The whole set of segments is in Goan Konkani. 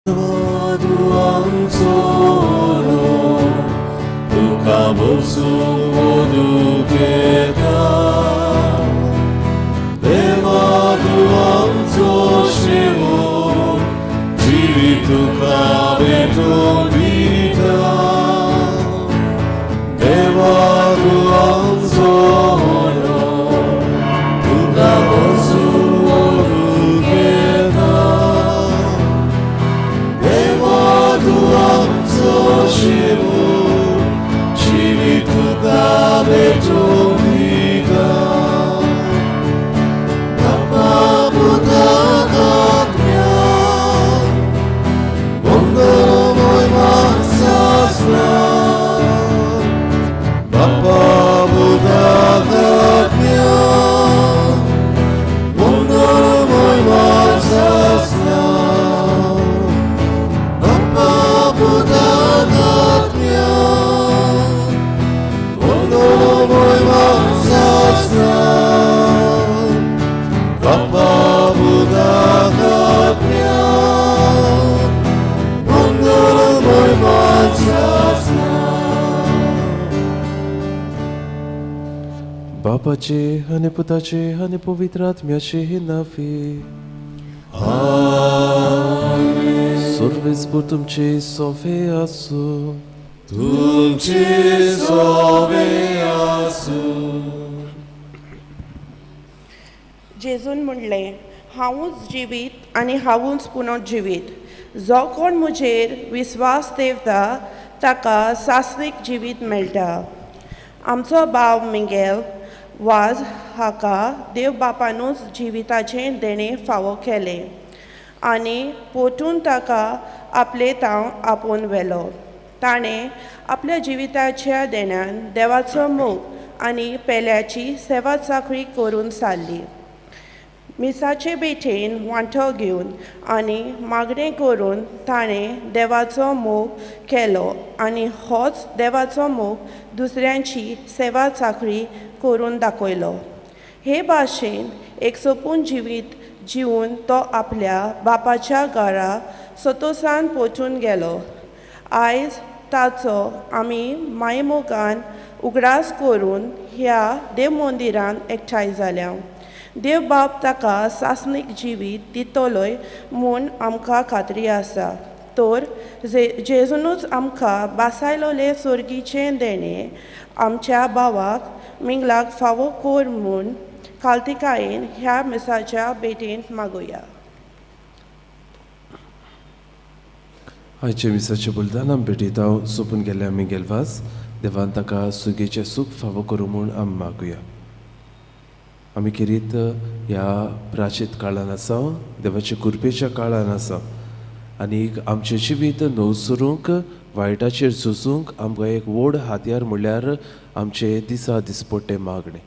देवा तुका बसूंक दुखेता देवा तूं आमचो शेवो जिवीत तुका भेटोवन दिता देवा तूं आमचो तुका बसूंक दुखेता देवा तूं आमचो शेवो जिवीत तुका भेटोवन दिता बापा पुताक आत्म्या मंगलमय सासना बापा पुताक आत्म्या मंगलमय सासना बापा पुताक आत्म्या मंगलमय सासना बापा पुताक आत्म्या मंगलमय सासना. बापाचे आनी पुताचे आनी पवित्र आत्म्याचे नांवे. सर्वेस्पर तुमचे सोवे आसूं. तुमचे सोवे आसूं. जेजून म्हणलें, हांवूच जिवीत आनी हांवूच पुनर्जिवीत. जो कोण म्हजेर विस्वास दवरता ताका सासणीक जिवीत मेळटा. आमचो भाव मिंगेल वाज हाका देव बापानूच जिविताचें देणें फावो केलें आनी पोतून ताका आपले तांव आपोवन व्हेलो. ताणें आपल्या जिविताच्या देण्यान देवाचो मोग आनी पेल्याची सेवा चाकरी करून सारली. मिसाचे बेठेन वांटो घेवन आनी मागणें करून ताणें देवाचो मोग केलो आनी होच देवाचो मोग दुसऱ्यांची सेवा चाकरी करून दाखयलो. हे भाशेन एक सोपून जिवीत जिवन तो आपल्या बापाच्या घरा सतोसान पोचून गेलो. आयज ताचो आमी मायमोगान उगडास करून ह्या देव मंदिरान एकठांय जाल्या. देव बाप ताका सासणीक जिवीत दितलोय म्हूण आमकां खात्री आसा. तर जेजूनूच आमकां बासायलोलें सोर्गीचें देणें आमच्या भावाक मिंगलाक फावो कर म्हूण कालतिकायेन ह्या मिसाच्या भेटेंत मागुया. आयच्या मिसाच्या बलिदान आमी भेटयता सोंपून गेल्ल्या मिंगेल वास देवान ताका सुगेचें सूख फावो करूं म्हूण आमी मागुया. आमी खेरीत ह्या प्राचीत काळान आसा, देवाच्या कृपेच्या काळान आसा आनी आमचें जिवीत नवसरूंक वायटाचेर झुजूंक आमकां एक व्हड हातयार म्हणल्यार आमचे दिसा दिसपट्टे मागणें.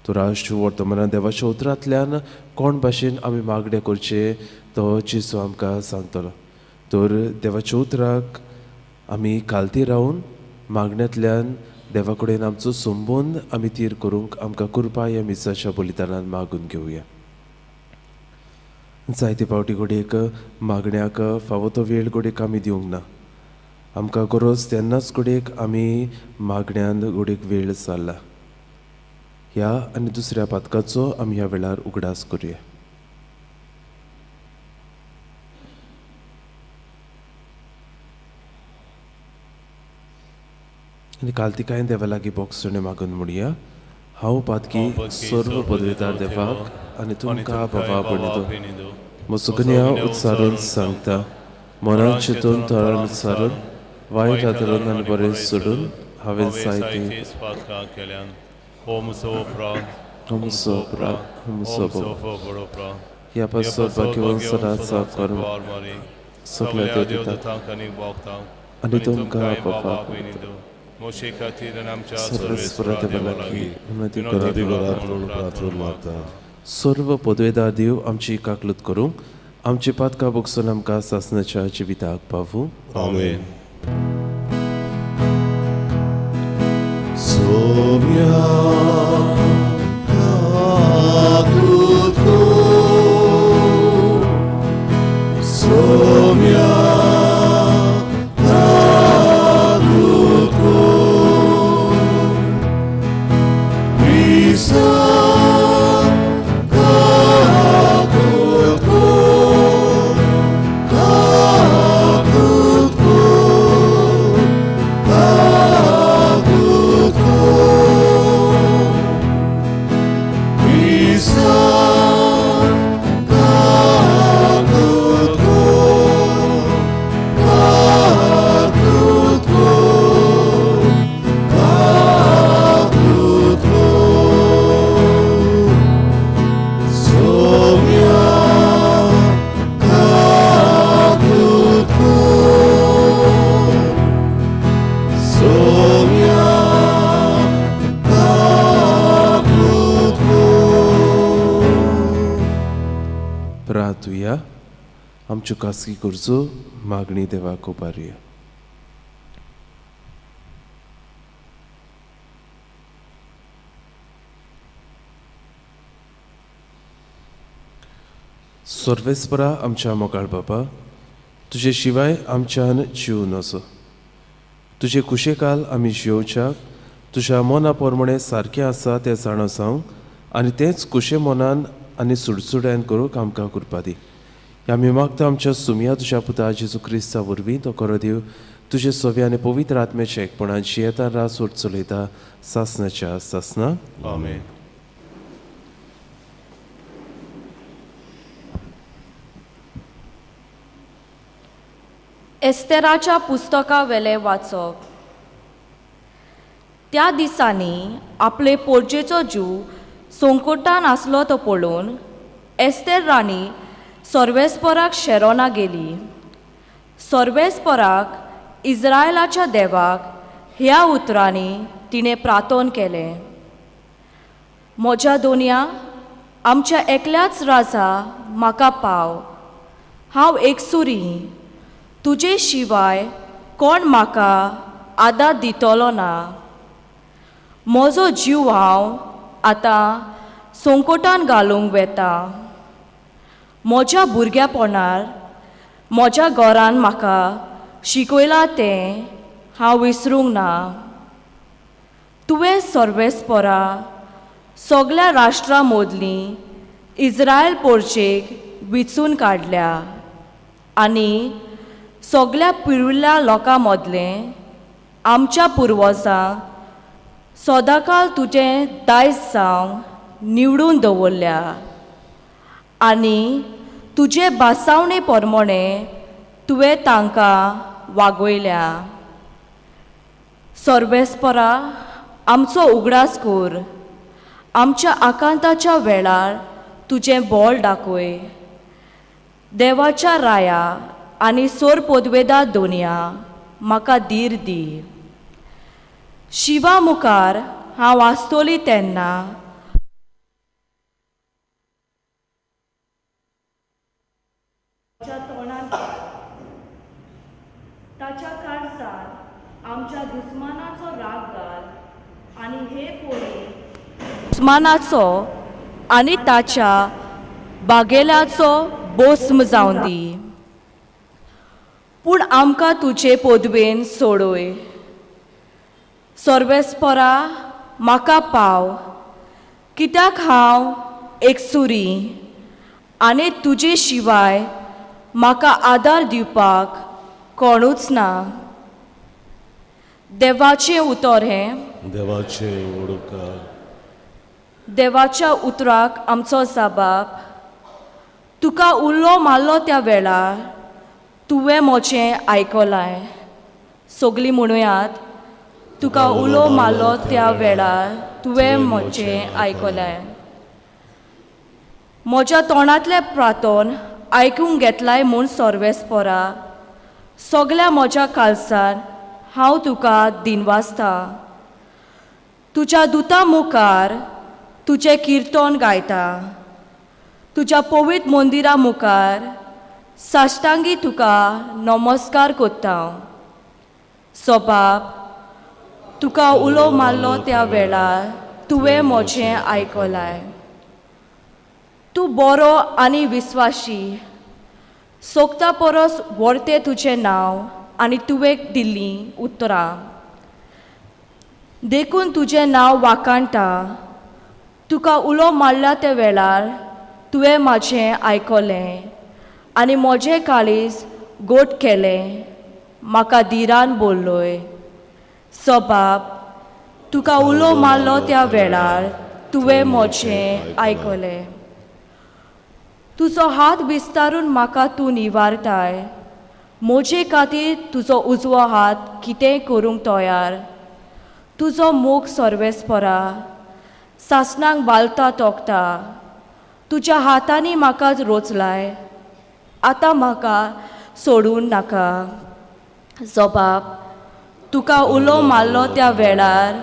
तर आज वर्तमानान देवाच्या उतरांतल्यान कोण भाशेन आमी मागणें करचें तो जेजू आमकां सांगतलो. तर देवाच्या उतराक आमी कालती रावन मागण्यांतल्यान देवा कडेन आमचो संबंद आमी तीर करूंक आमकां कृपा ह्या मिसाच्या बलिदानान मागून घेवया. जायते फावटी घडयेक मागण्याक फावो तो वेळ घडयेक आमी दिवंक ना. आमकां गरज तेन्नाच घडयेक आमी मागण्यान घडयेक वेळ सारला. ह्या आनी दुसऱ्या पातकाचो आमी ह्या वेळार उगडास करुया. आनी कालतिकायेन देवा लागीं बोगसणें मागून म्हणया, हांव पातकी सर्व पदवेदार देवाक आनी तुमकां बाबा भयणीदो म्हजो गुन्यांव उच्चारून सांगता. मनान चिंतून थोरान उच्चारून वायट आदरून आनी बरें सोडून हांवें जायतीं पातकां केल्यान. हो म्हजो अपराध, हो म्हजो अपराध, हो म्हजो अपराध. ह्या पासत भाग्यवंत सदांच सावकार सगल्या देवदूतांक आनी भक्तांक आनी तुमकां बाबा मोशे खातीर आनी आमच्या सर्वेस्परा देवा लागीं विनंती करात म्हणून प्रार्थना मागता. सर्व पदवेदार देव आमची काकलूत करूंक आमची पातकां भोगसून आमकां सासणाच्या जिविताक पावूं. आमेन. सोम्या काकलूत कर, सोम्या आमच्यो खासगी गरजो मागणी देवाक उबारुया. सर्वेस्परा आमच्या मोगाळ बाबा, तुजे शिवाय आमच्यान जीव नजो. तुजे कुशेकाल आमी जियोवच्याक तुज्या मना प्रमाणे सारकें आसा तें जाणा जावंक आनी तेंच कुशे मनान आनी सुडसुड्यान करूंक आमकां कृपा दी. आमी मागता आमच्या सुमया तुज्या पुता जेजू क्रिस्ता वरवीं तो करो देव तुजे सवे आनी पवित्र आत्म्याच्या एकपणान जियेता रास सोड चलयता सासनाच्या सासना. आमेन. एस्तेराच्या पुस्तका वेलें वाचप. त्या दिसांनी आपले पोरजेचो जीव संकटान आसलो तो पळोवन एस्तेर राणी सर्वेस्पराक शेरोना गेली. सर्वेस्पराक इस्रायलाच्या देवाक ह्या उतरांनी तिणें प्रार्थन केलें, म्हज्या दोनया आमच्या एकल्याच राजा म्हाका पाव, हांव एकसुरी, तुजे शिवाय कोण म्हाका आदार दितलो ना. म्हजो जीव हांव आतां संकटान घालूंक वेता. म्हज्या भुरग्यापणार म्हज्या घरान म्हाका शिकयलां तें हांव विसरूंक ना. तुवें सर्वेस्परा सगळ्या राष्ट्रां मदलीं इस्रायल पोरचेक विचून काडल्या आनी सगळ्या पुर्विल्ल्या लोकां मदलें आमच्या पुर्वजांक सदांकाळ तुजें दायज जावंक निवडून दवरल्या आनी तुजे बासावणे प्रमाणे तुवें तांकां वागयल्या. सर्वेस्परा आमचो उगडास कर, आमच्या आकांताच्या वेळार तुजें बळ दाखय. देवाच्या राया आनी सोर पोदवेदा दोनया म्हाका धीर दी. शिवा मुखार हांव आसतली तेन्ना म्हज्या तोंडान ताच्या काळजान आमच्या दुस्मानाचो राग घाल आनी हे पोरी दुस्मानाचो आनी ताच्या बागेल्याचो बोस्म जावन दी. पूण आमकां तुजे पदवेन सोडय. सर्वेस्परा म्हाका पाव, कित्याक हांव एकसुरी आनी तुजे शिवाय म्हाका आदार दिवपाक कोणूच ना. देवाचें उतर हें. देवाचें उडकार. देवाच्या उतराक आमचो जाबाब. तुका उलो मारलो त्या वेळार तुवें म्हजें आयकलां. सगळीं म्हणुयात, तुका उलो मारलो त्या वेळार तुवें म्हजें आयकलें. म्हज्या तोंडांतलें प्रार्थन आयकूंक घेतलाय म्हूण सर्वेस्परा सगळ्या म्हज्या काळजान हांव तुका दिनवासता. तुज्या दुता मुखार तुजें किर्तन गायता. तुज्या पवित्र मंदिरा मुखार साश्टांगी तुका नमस्कार करता. सोबाब तुका उलो मारलो त्या वेळार तुवें म्हजें आयकलां. तूं बरो आनी विस्वाशी, सोगता परस व्हरतें तुजें नांव आनी तुवें दिल्लीं उतरां, देखून तुजें नांव वाखाणटा. तुका उलो मारल्या त्या वेळार तुवें म्हाजें आयकलें आनी म्हजें काळीज गोट केलें, म्हाका धिरान बोल्लोय. सबाब तुका उलो मारलो त्या वेळार तुवें म्हजें आयकलें. तुजो हात विस्तारून म्हाका तूं निवारताय. म्हजे खातीर तुजो उजवो हात कितेंय करूंक तयार. तुजो मोग सर्वेस्परा सासणाक बालता तोखता. तुज्या हातांनी म्हाका रोचलाय, आतां म्हाका सोडून नाका. जबाब तुका उलो मारलो त्या वेळार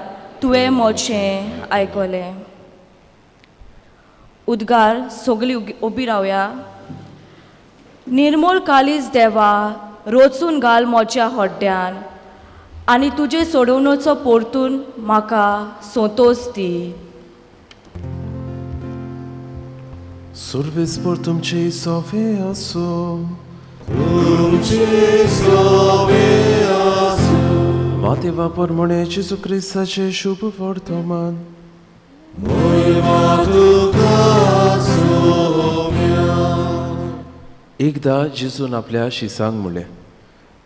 तुवें म्हजें आयकलें. उद्गार सगळीं उबी रावया. निर्मोळ कालीज देवा रोचून घाल म्हज्या हड्ड्यान आनी तुजे सोडवणेचो परतून म्हाका संतोश दी. सर्वेस्पर तुमचे सोवे आसूं. तुमचे सोवे आसूं. माते वापर म्हणे जेजू क्रिस्ताचें शुभ वर्तमान. मोयमा तुका सोम्या. एकदां जेजून आपल्या शिसांक म्हणलें,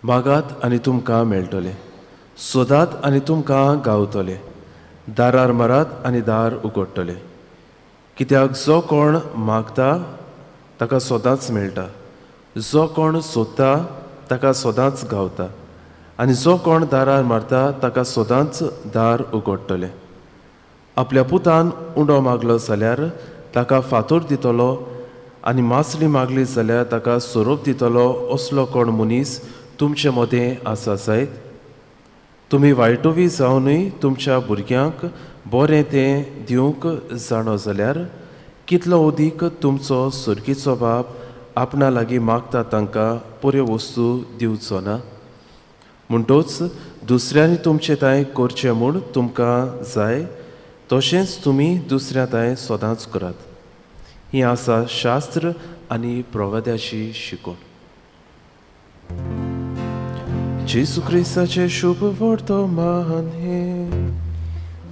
मागात आनी तुमकां मेळटलें, सोदात आनी तुमकां गावतलें, दारार मारात आनी दार उगडटलें. कित्याक जो कोण मागता ताका सदांच मेळटा, जो कोण सोदता ताका सदांच गावता, आनी जो कोण दारार मारता ताका सदांच दार उगडटलें. आपल्या पुतान उंडो मागलो जाल्यार ताका फातोर दितलो आनी मासली मागली जाल्यार ताका सोरोप दितलो असलो कोण मनीस तुमचे मदें आसा जायत? तुमी वायटोवी जावनूय तुमच्या भुरग्यांक बरें तें दिवंक जाणो जाल्यार कितलो अदीक तुमचो सर्गीचो बाप आपणा लागीं मागता तांकां बऱ्यो वस्तू दिवचो ना? म्हणटोच दुसऱ्यांनी तुमचे तांय करचें म्हूण तुमकां जाय तशेंच तुमी दुसऱ्या तांय सदांच करात. ही आसा शास्त्र आनी प्रवाद्याची शिकवण. जेजू क्रिस्ताचें शुभ वर्तमान हें.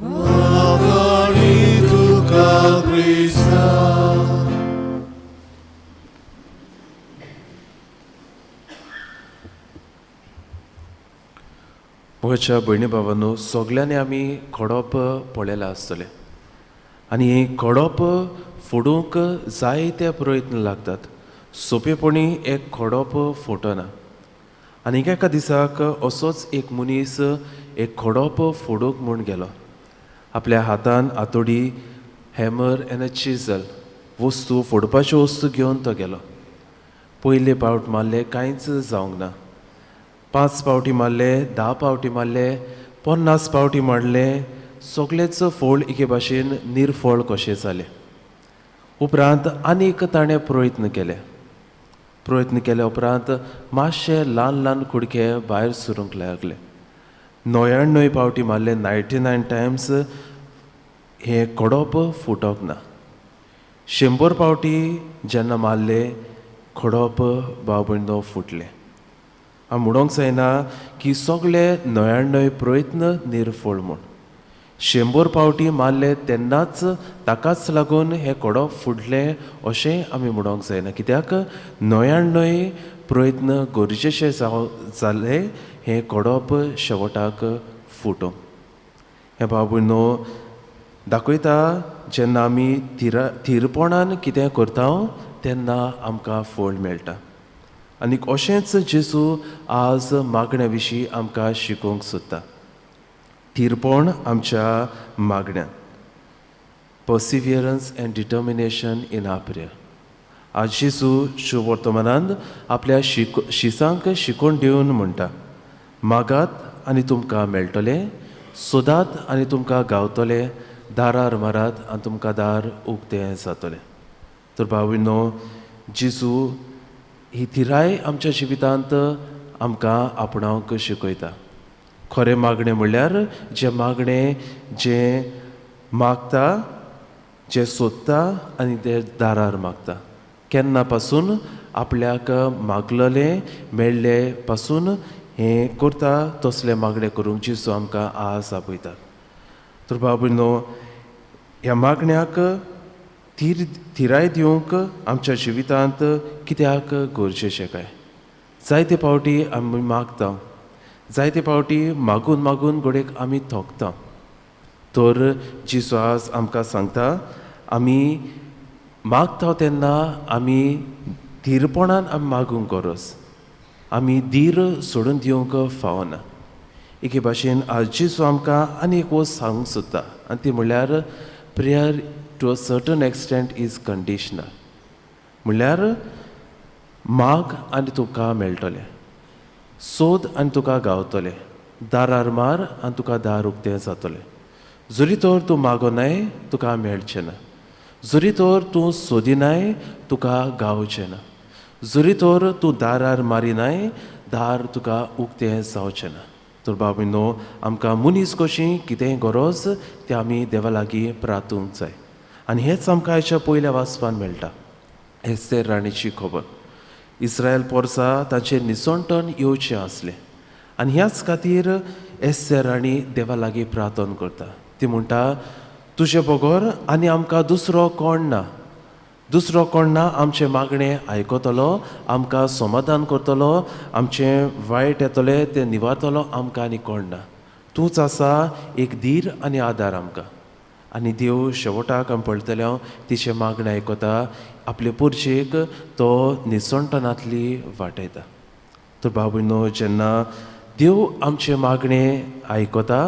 वाखाणी तुका क्रिस्ता. म्हज्या भयणी भावांनो, सगल्यांनी आमी खडप पळयलां आसतलें आनी हें खडप फोडूंक जायते प्रयत्न लागतात. सोंपेपणी एक खडप फोटना. आनी एका दिसाक असोच एक मनीस एक खडप फोडूंक म्हूण गेलो. आपल्या हातान आतोडी, हॅमर एन्ड अ चिजल वस्तू फोडपाच्यो वस्तू घेवन तो गेलो. पयले पावट मारले, कांयच जावंक ना. 5 पावटी मारले, 10 पावटी मारले, 50 पावटी मारले, सगळेच फोळ एके भाशेन निर्फळ कशें जालें. उपरांत आनीक ताणें प्रयत्न केले. प्रयत्न केल्या उपरांत मातशे ल्हान ल्हान कुडके भायर सरूंक लागले. 99 पावटी मारले, 99 टायम्स हें खडप फुटोंक ना. 100 पावटी जेन्ना मारले, खडप भाव भयणो फुटलें. हांव म्हणूंक जायना की सगळे 99 प्रयत्न निर्फळ म्हूण. 100 पावटी मारले तेन्नाच ताकाच लागून हें खडप फुडलें अशें आमी म्हणूंक जायना. कित्याक 99 प्रयत्न गरजेचे जाले हें खडप शेवटाक फुटूंक. हें भाव भयणो दाखयता जेन्ना आमी थिरपणान कितें करता तेन्ना आमकां फळ मेळटा. आनी अशेंच जेजू आज मागण्या विशीं आमकां शिकोवंक सोदता. थिरपण आमच्या मागण्यान, perseverance and determination in our prayer. आज जेजू शुभवर्तमानान आपल्या शिसांक शिकोवन दिवन म्हणटा, मागात आनी तुमकां मेळटलें, सोदात आनी तुमकां गावतलें, दारार मारात आनी तुमकां दार उक्तें जातलें. तर भाविनो, जेजू ही थिराय आमच्या जिवितांत आमकां आपणावंक शिकयता. खरें मागणें म्हणल्यार जें मागणें जें मागता, जें सोदता आनी तें दारार मागता. केन्ना पासून आपल्याक मागलेलें मेळ्ळें पासून हें करता तसलें मागणें करूंक जेजू आमकां आज आपयता. तर भाव भयणो, ह्या मागण्याक थिराय दिवंक आमच्या जिवितांत कित्याक गरजेचें काय? जायते पावटी आमी मागता, जायते पावटी मागून मागून घडयेक आमी थकता. तर जेजू आज आमकां सांगता, आमी मागता तेन्ना आमी धीरपणान आमी मागूंक गरज, आमी धीर सोडून दिवंक फावना. एके भाशेन आज जेजू आमकां आनी एक वस्त सांगूंक सोदता आनी ती म्हणल्यार prayer to a certain extent is conditional. म्हणल्यार माग आनी तुका मेळटलें, सोद आनी तुका गावतलें, दारार मार आनी तुका दार उक्तें जातलें. जरी तर तूं मागोनाय तुका मेळचें ना, जरी तर तूं सोदिनाय तुका गावचें ना, जरी तर तूं दारार मारिनाय, दार तुका उक्तें जावचें ना. तर बाबीनो, आमकां मनीस कशी कितेंय गरज तें आमी देवा लागीं प्रार्थूंक जाय. आनी हेंच आमकां आयच्या पयल्या वाचपान मेळटा, एस्तेर राणीची खबर. इस्रायल पोरसा तांचेर निसणटण येवचें आसलें आनी ह्याच खातीर एस्तेर राणी देवा लागीं प्रार्थना करता. ती म्हणटा, तुजे बगर आनी आमकां दुसरो कोण ना, दुसरो कोण ना आमचें मागणें आयकतलो, आमकां समाधान करतलो, आमचें वायट येतलें तें निवारतलो, आमकां आनी कोण ना. तूंच आसा एक धीर आनी आदार आमकां. आनी देव शेवटाक आमी पळयतले हांव तिचें मागणें आयकता, आपले पोरचेक तो निसणटणांतली वाटयता. तर बाबूनो, जेन्ना देव आमचें मागणें आयकता,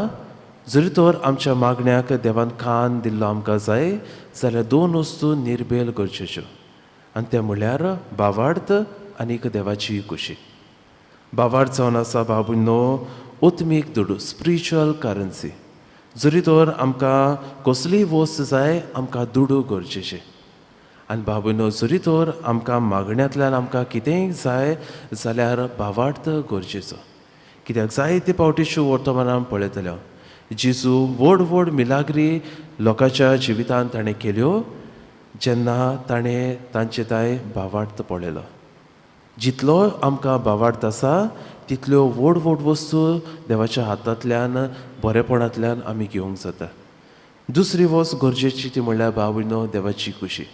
जरी तर आमच्या मागण्याक देवान कान दिल्लो आमकां जाय जाल्यार दोन वस्तू निर्बेल गरजेच्यो, आनी तें म्हणल्यार भावार्थ आनी देवाची खुशी. भावार्थ जावन आसा बाबूनो ओत्मीक दुडू, स्पिरिच्युअल करन्सी. जरी तर आमकां कसलीय वस्त जाय आमकां दुडू गरजेचे. आनी बाबूनो, जरी तर आमकां मागण्यांतल्यान आमकां कितेंय जाय जाल्यार भावार्थ गरजेचो. कित्याक जायते फावटी वर्तमानान पळयतले हांव, जेजू व्हड व्हड मिलाग्री लोकांच्या जिवितांत ताणें केल्यो जेन्ना ताणें तांचे ताय भावार्थ पळयलो. जितलो आमकां भावार्थ आसा तितल्यो व्हड व्हड वस्तू देवाच्या हातांतल्यान बरेपणांतल्यान आमी घेवंक जाता. दुसरी वस्त गरजेची ती म्हणल्यार बाबीनो देवाची खुशी.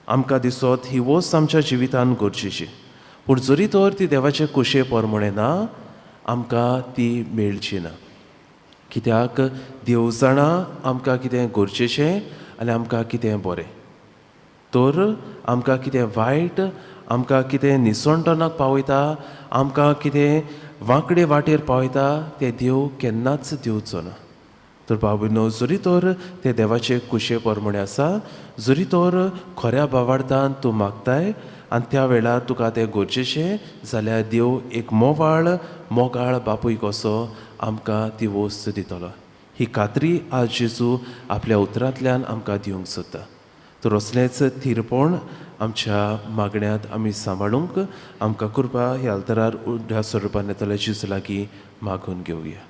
आमकां दिसत ही वस्त आमच्या जिवितान गरजेची, पूण जरी तर ती देवाचे खुशे प्रमाणें ना, आमकां ती मेळची ना. कित्याक देव जाणा आमकां कितें गरजेचें आनी आमकां कितें बरें. तर आमकां कितें वायट, आमकां कितें निसणटणाक पावयता, आमकां कितें वांकडे वाटेर पावयता तें देव केन्नाच दिवचो ना. तर बाबीनो, जरी तर तें देवाचे खुशे प्रमाणें आसा, जरी तर खऱ्या भावार्थान तूं मागताय आनी त्या वेळार तुका तें गरजेचें जाल्यार देव एक मोवाळ मोगाळ बापूय कसो आमकां ती वस्त दितलो. ही खात्री आज जेजू आपल्या उतरांतल्यान आमकां दिवंक सोदता. तर असलेंच थिरपण आमच्या मागण्यांत आमी सांबाळूंक आमकां कृपा ह्या अल्तरार ह्या स्वरुपान येतल्या जेजू लागीं मागून घेवया.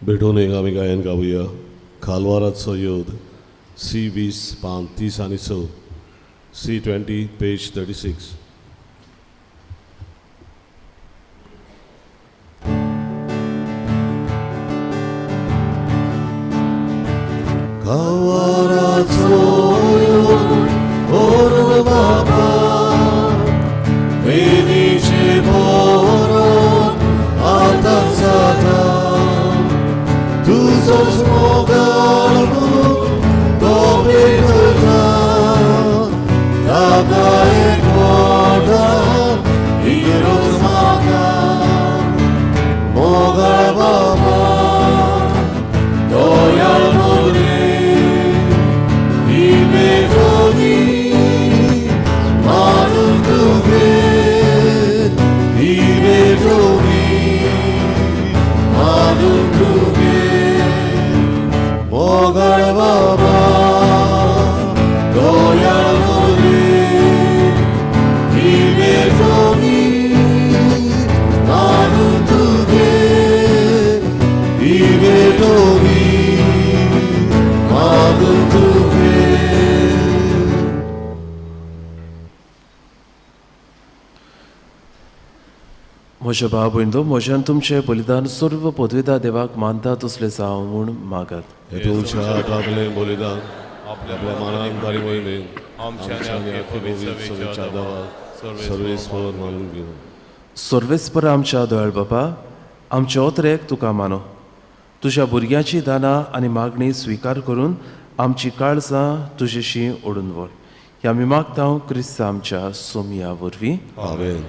भेटून एक आमी गायन गावया खालवाराचो योद, सी 20 पान 30 आनी 6, सी 20 पेज 36. खालवाराचो योद ओर बाबा वेदीचे बोरोन आतां जाता, तुजोच मोगाळ म्हूण तो पेटयता, ताका एक मोठान इगरोज म्हाका. मोगाळ बाबा दयाळ मोरे ही पेटोवनी मानून तुगेर, ही पेटोवनी मानून तुगेर. मोगाळ बाबा दयाळ मोरे ही पेटोवनी मानून तुगेर, ही पेटोवनी मानून तुगेर. म्हज्या भाव भयणींनो, म्हज्यान तुमचें बलिदान सर्व पदवेदा देवाक मानता तसलें जावं म्हूण मागात. हे तुमच्या हातांतलें बलिदान आपल्या मनान बरी वयलें आमच्या पवित्र देवाक सर्वेस्पर मानून घेवं. सर्वेस्पर आमच्या दयाळ बाबा, आमच्या ओतरेक तुका मानो. तुज्या भुरग्याची दानां आनी मागणी स्विकार करून आमची काळजां तुजेशी ओडून व्हर. ह्या आमी मागता क्रिस्त आमच्या सोमया वरवीं. आमेन.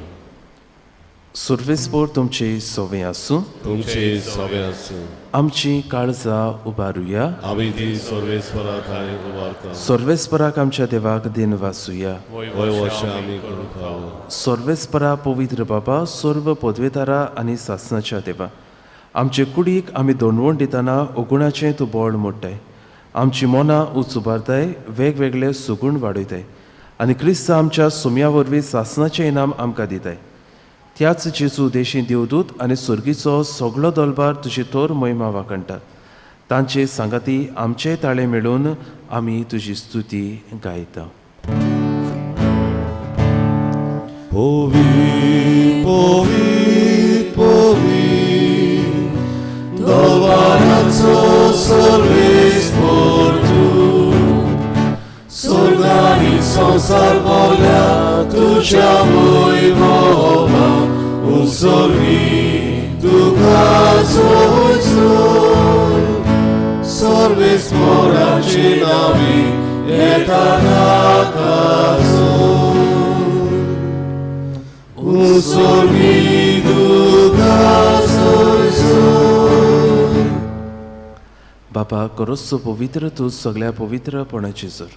सर्वेस्पोर तुमचे सोवे आसूं. तुमचे सवे आसूं. आमची काळजां उबारुया. आमी ती सर्वेस्परा ठांय उबारता. सर्वेस्पराक आमच्या देवाक दिन वाचुया. वय वर्षा आमी करूंक फावो. सर्वेस्परा पवित्र बाबा, सर्व पदवेदारा आनी सासनाच्या देवा, आमचे कुडीक आमी दोनवण दितना अगुणाचें तूं बळ मोडटाय. आमची मनां उंच उबारताय, वेगवेगळे सुगूण वाडयताय आनी क्रिस्त आमच्या सुम्या वरवीं सासनाचें इनाम आमकां दिताय. त्याच जेजू देशी देवदूत आनी सुर्गीचो सगळो दलबार तुजी तोर महिमा वाखणटात. तांचे सांगाती आमचे ताळे मेळून आमी तुजी स्तुती गायता. पवी पवी पवी दलबाराचो सर्वेस्पोर तूं, स्वर्गानी संवसार भरल्या तुज्या वैभवान, उत्सर्गी तुका जोड सर्वेस्पोराचे नांवी येता नाकाचो. उत्सर्गी तुका जोड. बापा, करोसो पवित्र तूं सगळ्या पवित्रपणाची जोर.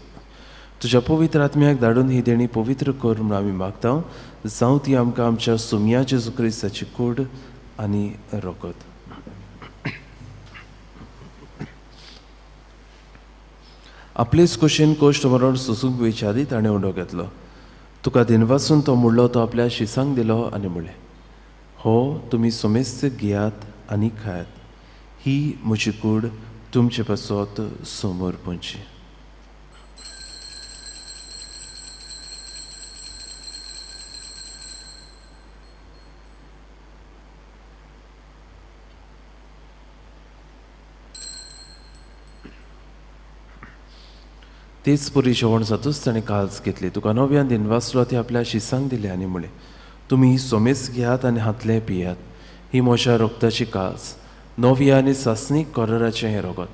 तुज्या पवित्र आत्म्याक धाडून ही देणी पवित्र कर म्हूण आमी मागता. जावं ती आमकां आमच्या सुम्या जेजू क्रिस्ताची कूड आनी रगत. आपलेच कुशीन कोश्ट मरण सोसूंक विचारी ताणें उंडो घेतलो. तुका दिनवासून तो मुडलो, तो आपल्या शिसांक दिलो आनी म्हणलें, हो तुमी सोमेस्त घेयात आनी खायात, ही म्हजी कूड तुमचे पासत समोर पोंची. तेच परी जेवण जातूच ताणें काल्स घेतली. तुका नव्यान दिनवासलो, ती आपल्या शिसांक दिले आनी म्हणलें, तुमी सोमेस घेयात आनी हातलें पियात, ही म्हज्या रगताची काल्स, नव्या आनी सासणीक कराराचें हें रगत.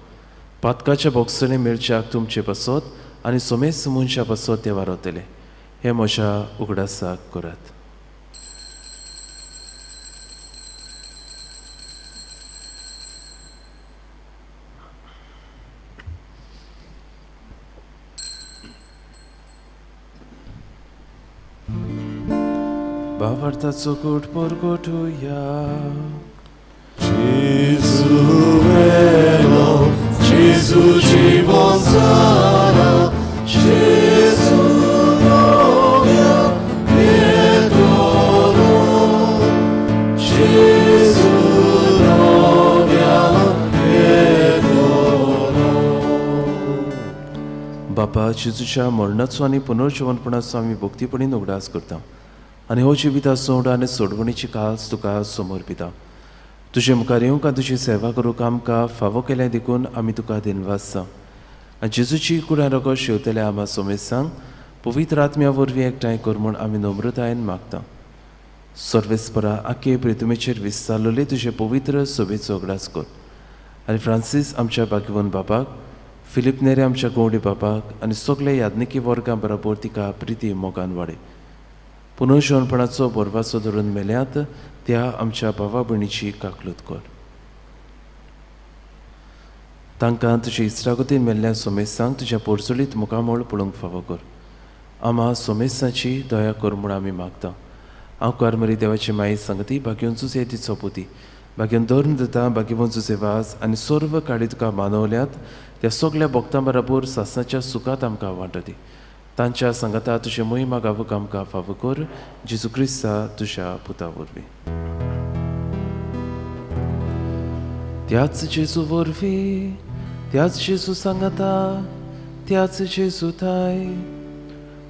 पातकाच्या बोगसणें मेळच्याक तुमचे पासत आनी सोमेस मनशा पासत तें वारवतलें. हें म्हज्या उगडासाक करात. भावार्थाचो कूट परगटुया. जेजू मेलो, जेजू जिवन जाला, जेजू नव्या येतलो, जेजू नव्या येतलो. बापा, जेजूच्या मरणाचो आनी पुनर्जिवनपणाचो आमी भक्तीपणी उगडास करता आनी हो जिविता सोड आनी सोडवणीची कास तुका समर्पिता. तुजे मुखार येवंक आनी तुजी सेवा करूंक आमकां फावो केलें देखून आमी तुका दिनवासता. आनी जेजूची कुडां रगत शेवतल्या आमा सोमेसांक पवित्र आत्म्या वरवीं एकठांय कर म्हूण आमी नम्रतायेन मागता. सर्वेस्परा आखे प्रितुमेचेर विस्तारलेले तुजे पवित्र सोबेचो उगडास कर आनी फ्रांसीस आमच्या भाग्यवन बापाक, फिलीप नेरे आमच्या गवडी बापाक आनी सगळे याज्ञिकी वर्गां बरोबर तिका प्रिती मोगान वाडय. पुनर्जिवनपणाचो बोरवाचो धरून मेल्यात त्या आमच्या भावा भयणीची काकलूत कर. तांकां तुजे इस्रागतीन मेल्ल्या सोमेसांक तुज्या पोरचोलीत मुखामळ पळोवंक फावो कर. आमा सोमेसाची दया कर म्हूण आमी मागता. हांव कारमरी देवाची माई सांगती, भाग्योन जुजे तिचो पुती, भाग्योन धरून दिता, भाग्यवन जुजे वाज आनी सर्व काळी तुका मानवल्यात त्या सगल्या भक्तां बरोबर सासनाच्या सुखात आमकां वांटती. तांच्या सांगाता तुजे मोहिमा गावूंक आमकां फावो कर. जेजू क्रिस्ता तुज्या पुता वरवीं. त्याच जेजू वरवीं, त्याच जेजू सांगाता, त्याच जेजू थाय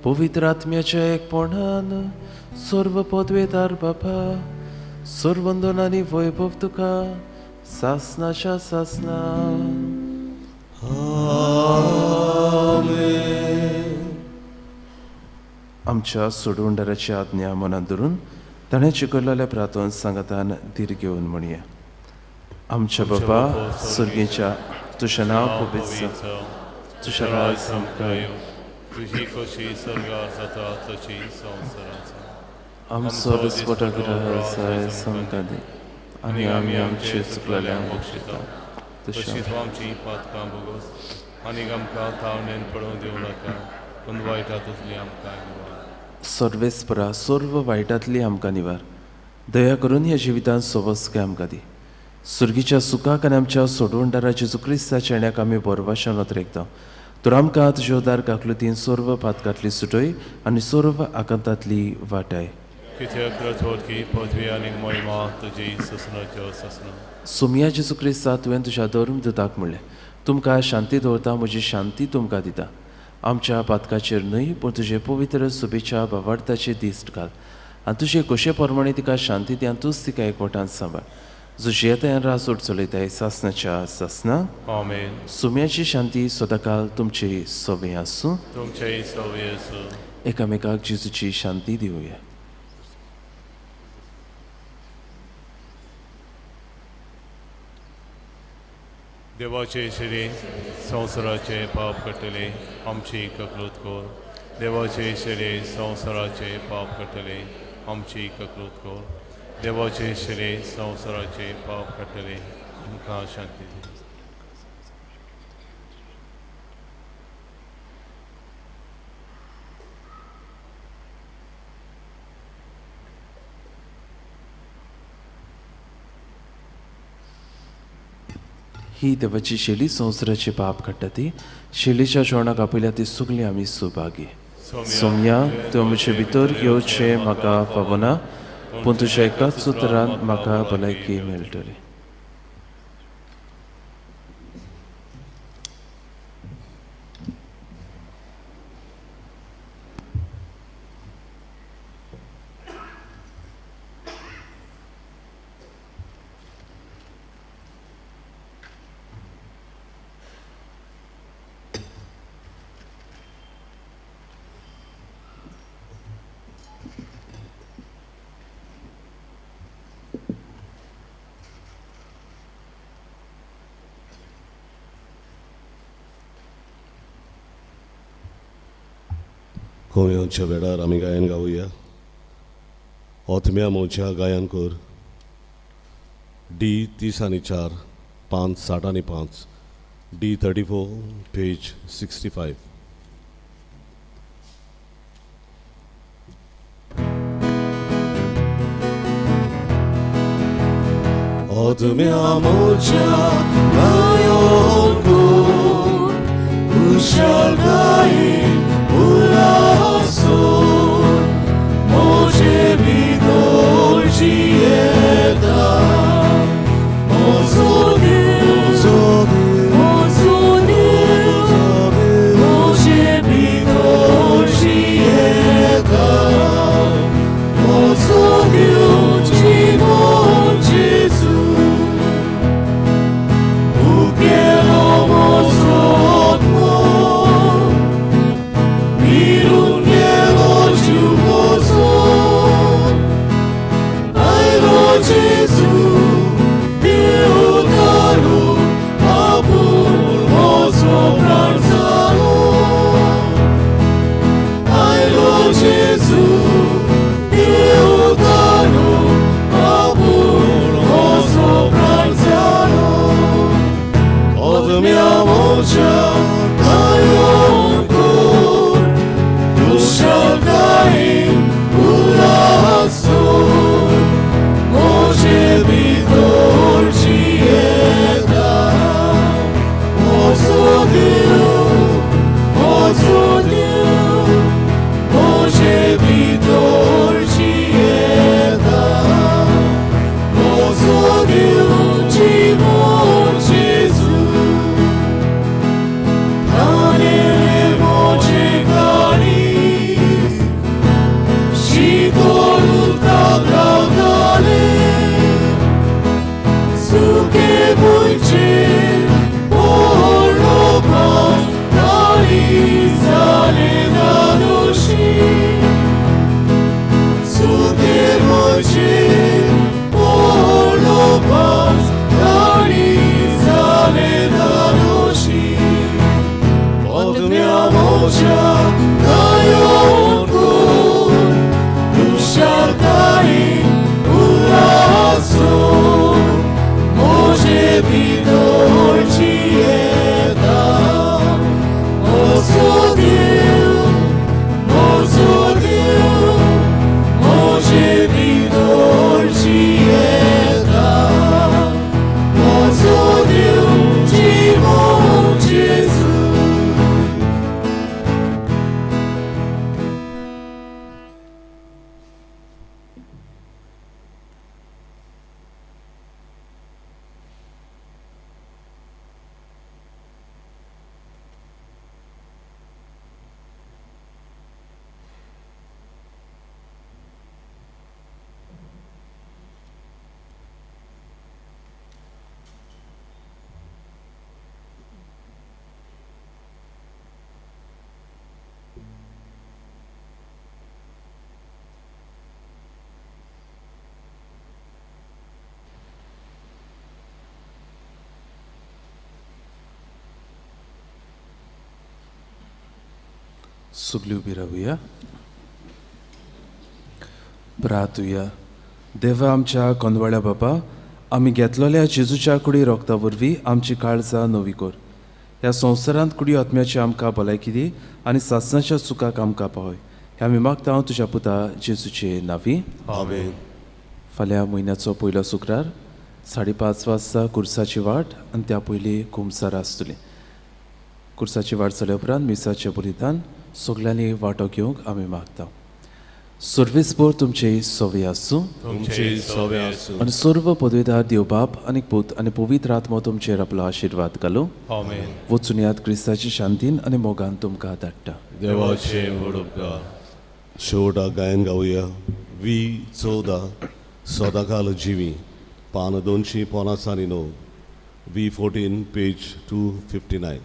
पवित्र आत्म्याच्या एकपणान सर्व पदवेदार बापा, सर्वंदन आनी वैभव तुका सासनाच्या सासना. आमेन. आमच्या सोडवणदाराची आज्ञा मनांत धरून ताणें शिकयलेल्या प्रार्थन सांगातान धीर घेवन म्हणया. आमच्या बाबा सुर्गेच्या, तुजें नांव पवित्र जावं, तुजें राज आमकां येवं, तुजी खोशी स्वर्गार जाता तशी संवसारांत जावं. आमचो दिसपटो ग्रह आमकां दी आनी आमी आमचे चुकलेल्यांक बक्षिता तशी तूं आमची पातकां भोगोस आनी आमकां तावणेन पडोवंक दिवं नाका पूण वायटांतली आमकां निवार. सर्वेस्परा सर्व वायटांतली आमकां निवार. दया करून ह्या जिवितांत सवस्काय आमकां दी. सुर्गीच्या सुखाक आनी आमच्या सोडवणदारा जेजू क्रिस्ताच्या येण्याक आमी बोरवाशान अतरेकता. तर आमकां तुज्या उदार काकलुतीन सर्व पातकांतली सुटय आनी सर्व आकांतांतली वाटाय. कित्याक रथोरकी पदवी आनी महिमा तुजी ससनाच्यो ससना. सोमया जेजू क्रिस्ता तुवें तुज्या धर्म दुताक म्हणलें, तुमकां शांती दवरता, म्हजी शांती तुमकां दिता. आमच्या पातकाचेर न्हय पूण तुजे पवित्र सुबेच्या भावार्थाचे दिश्ट घाल आनी तुजे खोशे प्रमाणे तिका शांती दी आनी तूंच तिका एकवटान सांबाळ. जो जियेताय राजवट चलयताय सासनाच्या सासना. आमेन. सुम्याची शांती सदांकाल तुमची सवय आसूं. तुमचेय सवय आसूं. एकामेकाक जेजूची शांती दिवया. देवाचे शिरे संवसाराचे पाप काडटले आमची ककलूत कर. देवाचे शिरे संवसाराचे पाप काडटले आमची ककलूत कर. देवाचे शिरे संवसाराचे पाप काडटले आमकां शांती दी. ही देवाची शेली संवसाराचे पाप काडटा ती शेलीच्या जेवणाक आपयल्या ती सगळीं आमी सुभागी. सोमया तूं म्हजे भितर येवचें म्हाका फावना पूण तुज्या एकाच उतरान म्हाका भलायकी मेळटली. कोम्यांच्या वेळार आमी गायन गावया. ओथम्या मोच्या गायन कर. डी 30 आनी 4, 5 60 आनी 5, डी 34 पेज 65. ओथम्या मोच्या गायन कर कुशल गायन मोजे भितर जियेता मोजो देव मोजो देव मोजे भितर जियेता मोजो देव जिवन जेजू उकेलो मोजो आत्मो सगळीं उबी रावया, प्रार्थुया. देवा आमच्या कोंदवाळ्या बापा, आमी घेतलेल्या जेजूच्या कुडी रोगता वरवीं आमची काळजां नवी कर. ह्या संवसारांत कुडी आत्म्याची आमकां भलायकी दी आनी सासणाच्या सुखाक आमकां पावय. हे आमी मागता हांव तुज्या पुता जेजूचे नांवी. आमेन. फाल्यां म्हयन्याचो पयलो शुक्रार 5:30 वाजता कुर्साची वाट आनी त्या पयलीं कुमसार आसतली. कुर्साची वाट जाल्या उपरांत मिसाचें बलिदान सगल्यांनी वांटो घेवंक आमी मागता. सर्वीस भर तुमचे सवे आसूं, तुमचे सवे आसूं. आनी सर्व पदवीदार देव बाप आनी पूत आनी पवित्र आत्मो तुमचेर आपलो आशिर्वाद घालूं. आमेन. वचून याद क्रिस्ताची शांतीन आनी मोगान तुमकां धाडटा. देवाचे व्हड उपकार. शेवटाक गायन गावया वी 14 सदाकाल जिवी, पान 259, V 14 page 259.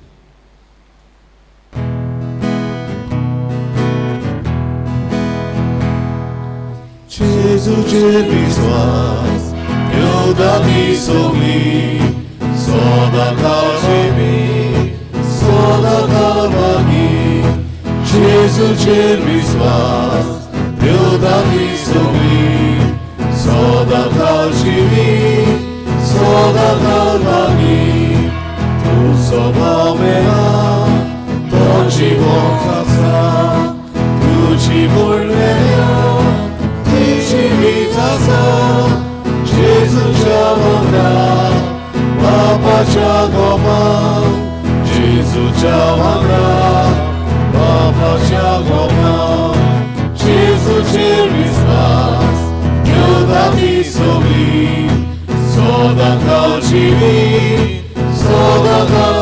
जेजूचेर विश्वास ठेवता मी सगळी, सदाकाळ जिवी, सदाकाळ मागी. जेजूचेर विश्वास ठेवता मी सगळी, सदाकाळ जिवी, सदाकाळ मागी. तूं स्वभाव मेळा तो जिवोंक आसा, तुजी म्हूण मेळ्या जिवीत आसा. जेजूच्या वांगडा बापाच्या गोपान, जेजूच्या वांगडा बापाच्या गोपान. जेजूचेर विस्वास ठेवता ती सगळी, सदाकाळ जिवी, सदाकाळ